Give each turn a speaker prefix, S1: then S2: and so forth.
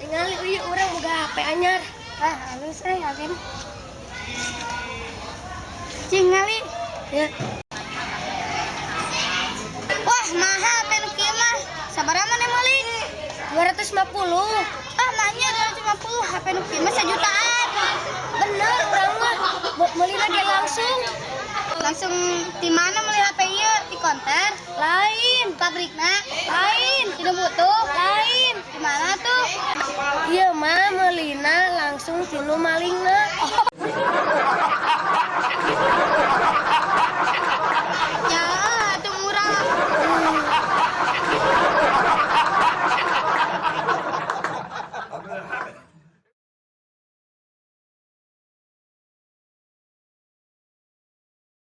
S1: Tingali ieu urang boga HP anyar.
S2: Ah, halus eh HP na. Cing ngali.
S1: Ya.
S2: Wah, mahal HP nu kieu mah. Sabaraha maneh meuli?
S1: 250.
S2: Ah, mahnya 250, HP nu kieu mah sejutaan.
S1: Bener urang mah meuli lagi langsung.
S2: Langsung di mana meuli HP ieu? Di konter?
S1: Lain.
S2: Pabrikna?
S1: Lain.
S2: Tidak butuh?
S1: Lain.
S2: Di mana tuh?
S1: Ieu mah meulina langsung ti nu malingna.
S2: Oh.